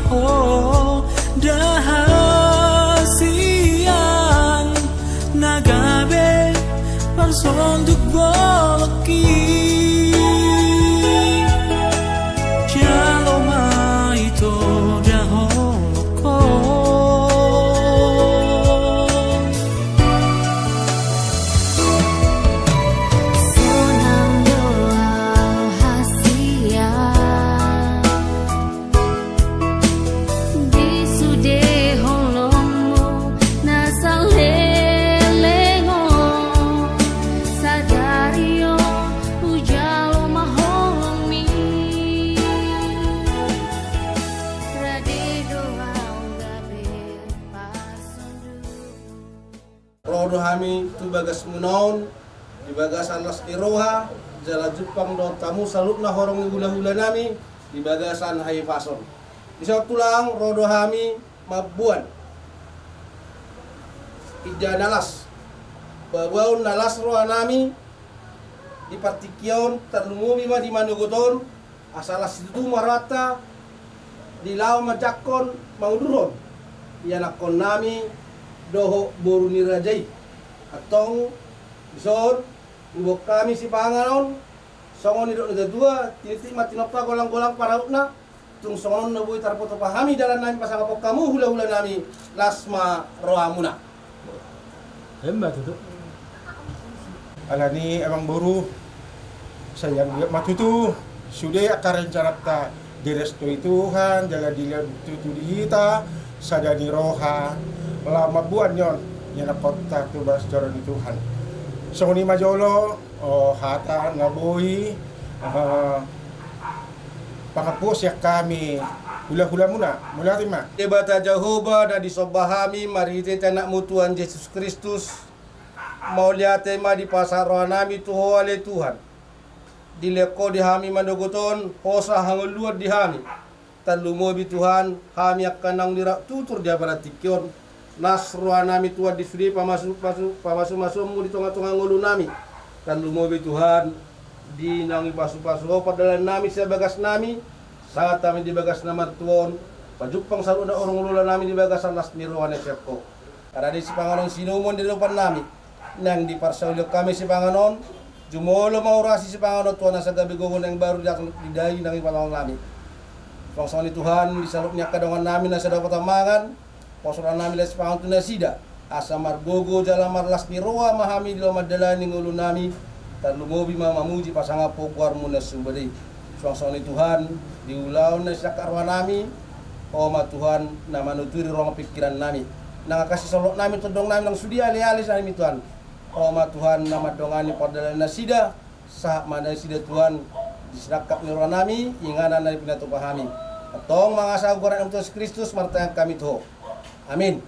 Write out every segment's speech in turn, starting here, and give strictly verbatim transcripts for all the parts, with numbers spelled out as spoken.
Ho da hasian na gabe parsonduk bolongki. Jalo ma ito da holongkon. Sonang do au hasian di sude holongmu na saleleng on. Sadari on hujalo ma holongmi. Rade do au gabe parsonduk. Ro do hami tu bagasmuna on di bagasan las ni roha, jala jumpang dohot hamu saluhutna horong ni hulahulanami di bagasan hahipason. Dison tulang, ro do hami mamboan indahan na las, babaon na las rohanami di partingkian on, tarlumobi ma di manogot on, asa las situtu ma rohanta di laho manjangkon mangudurhon ianakkonnami dohot boru ni raja i. Antong dison huboan hami sipanganon, songon nidok ni natua-tua, tinitip ma tinompa, golanggolang parahutna. Tung songon on na boi tarpatupa hami dalannami pasangaphon hamu hulahulanami, las ma rohamuna. Emma tutu. Alani amangboru, sai anggiat ma tutu sude angka rencananta direstui Tuhan, jala dilehon tutu di hita sada ni roha laho mamboan ni on ianakkonta tu bagas joro ni Tuhan. Songon i ma jolo, o, hata na boi, eh, pangampu sian hami hulahulamuna. Mauliate ma. Debata Jahowa na disomba hami marhitehite Anakmu Tuhan Jesus Kristus, mauliate ma dipasahat rohanami tu Ho ale Tuhan. Dilehon Ho di hami manogot on hosa hangoluan di hami. Tarlumobi Tuhan, hami angka naung nirap tutur di apala tingki on, las rohanami Tuhan di sude pamasu-, pasu-, pamasumasuonmu di tongatonga ngolunami. Tarlumobi Tuhan, di naung dipasupasu Ho pardalanan nami sian bagasnami, sahat hami di bagas na martua on, pajumpang saluhutna horong ni hulahulanami di bagasan las ni roha na sian Ho. Rade sipanganon sinumon di adopan nami, naeng diparsaulihon hami sipanganon, jumolo ma urasi sipanganon Tuhan asa gabe gogo na imbaru di daging na ingkon dipangan nami. Suang songon i Tuhan, di saluhut ni angka dongan nami na so dapotan mangan, pos rohanami las sipanganon tu nasida, asa margogo jala marlas ni roha ma hami di laho mandalani ngolunami, tarlumobi ma mamuji pasangap Ho goarmu na sude. Suang songon i Tuhan, di ulaon na siangkat rohanami, Ho ma Tuhan na manuturi ruang pingkirannami. Nang angka sisolhotnami, tondongnami naung sude aleale sian hami Tuhan, Ho ma Tuhan na mandongani pardalanan nasida, sahat ma nasida Tuhan di sinangkap ni rohanami, inganan na pinatupa hami. Antong mangasa goar ni Tuhan Jesus Kristus martangiang hami tu Ho. Amin.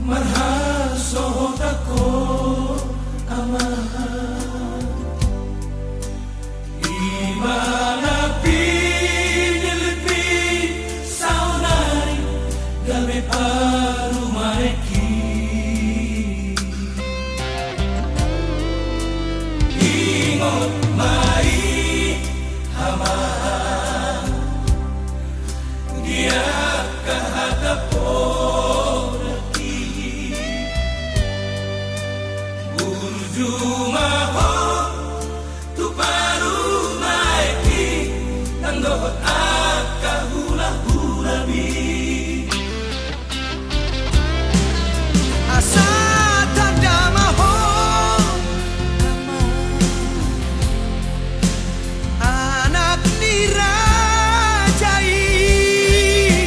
Marhasohotan Ho Ama. Ima na pinillit-pillit saonari gabe parumaenki. Ingot ma i Ama, di angka hata podahki. Burju ma ho tu parumaenki nang dohot angka hulahulami. Asa tanda ma ho, anak ni raja i.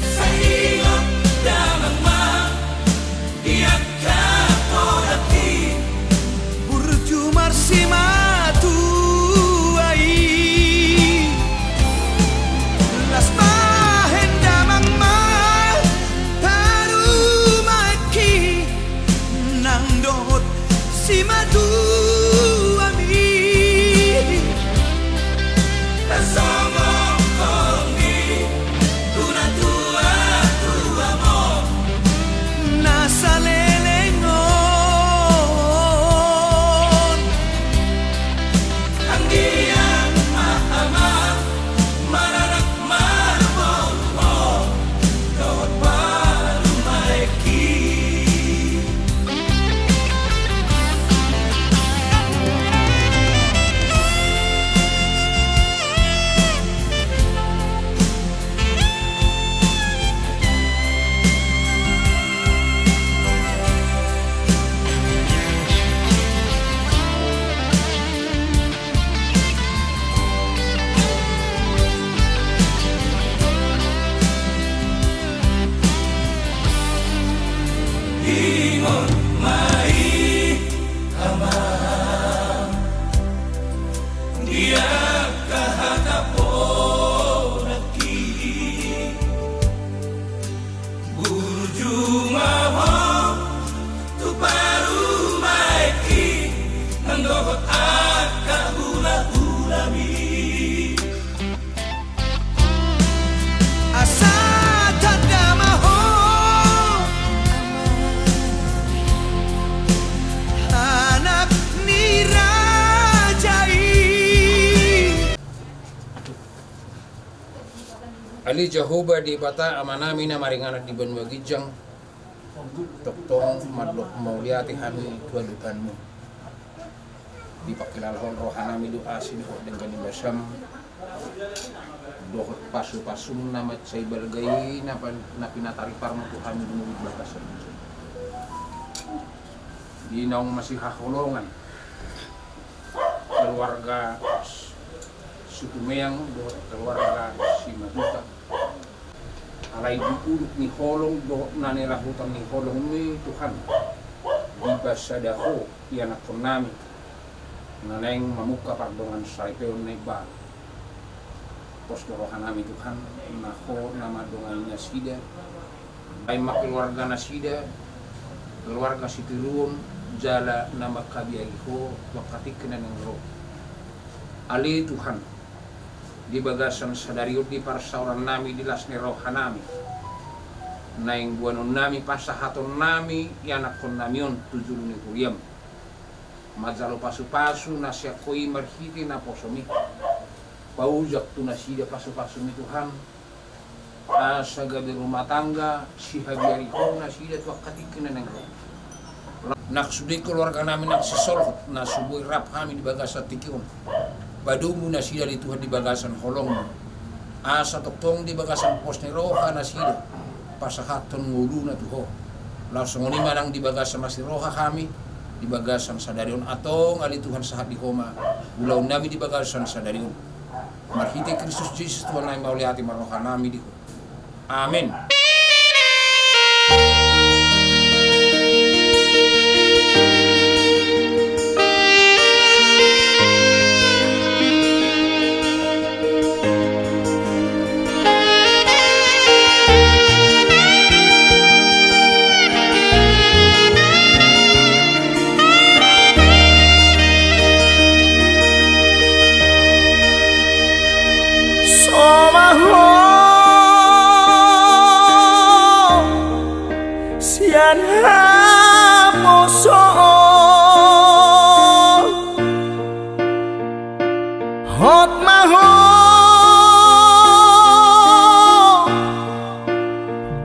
Sai ingot damang ma di angka podahki, burju marsimatua i. Las bahen damang ma parumaenki nang dohot simatuami. Songon holong ni tu natua-tuamon na saleleng on. Anggiat ma amang maranak marboru on dohot parumaenki. Ingot ma i amang di angka hata ponaki. Burju ma ho tu parumaenki nang dohot angka hula-hulami. Asa tanda ma ho anak ni raja i. Ale Jahowa Debata Amanami na maringanan di banua ginjang, tongtong mandok mauliate hami tu adopanmu. Dipangkilalahon rohanami do asi dohot denggan ni basam dohot pasu-pasum na mansai balga i na pan-, na pinatariparmu tu hami di bagasan di naung masihaholongan keluarga Situmeang dohot keluarga Simatupang. Alai di udut ni holong dohot na nilahutan ni holongmi Tuhan, dipasada ho ianakkonnami na naeng mamungka pardongansaripeon na imbaru. Pos do rohanami Tuhan, na ho na mandongani nasida, baen ma keluarga nasida, keluarga sitiruon, jala na mangkabiari ho tu angka tingki na naeng ro. Ale Tuhan, di bagasan sadari on di parsaorannami di las ni rohanami, naeng boanonnami pasahatonnami ianakkonnami on tu julu ni huriam. Manjalo pasu-pasu na sian ho i marhite naposomi. Paojak tu nasida pasu-pasumi Tuhan, asa gabe rumah tangga sihabiari ho nasida tu angka tingki na naeng ro. Nang sude keluarganami nang sisolhot na so boi rap hami di bagasan tingki on, padomu nasida ale Tuhan di bagasan holongmu. Asa tongtong di bagasan pos ni roha nasida pasahathon ngoluna tu ho. Laos songon i ma nang di bagasan las ni roha hami di bagasan sadari on, antong ale Tuhan sahat di ho ma ulaonnami di bagasan sadari on. Marhite Kristus Jesus Tuhannami, mauliate ma rohanami di ho. Amen. So ma ho sian haposoon. Hot ma ho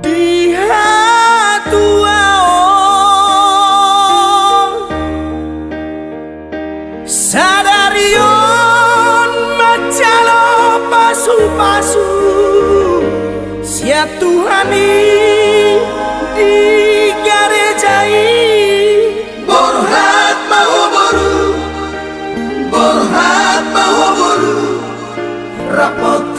di hatuaon. Sadari on manjalo pasu-pasu sian Tuhan i di gareja i. Borhat ma ho boru, borhat ma ho boru, rap hot